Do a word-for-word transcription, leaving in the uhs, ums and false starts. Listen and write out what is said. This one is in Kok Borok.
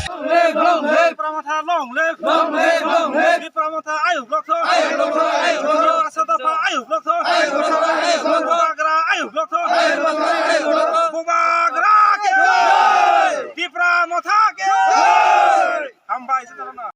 Long live, long live. Tipra Motha, long live. Long live, long live. Tipra Motha, ayuk lokthok. Ayuk lokthok, ayuk lokthok. Tipra Motha, ayuk lokthok. Ayuk lokthok, ayuk lokthok. Bubagra, ayuk lokthok. Ayuk lokthok, ayuk lokthok. Bubagra ke jai. Tipra Motha ke jai. Hambai, sejakrana.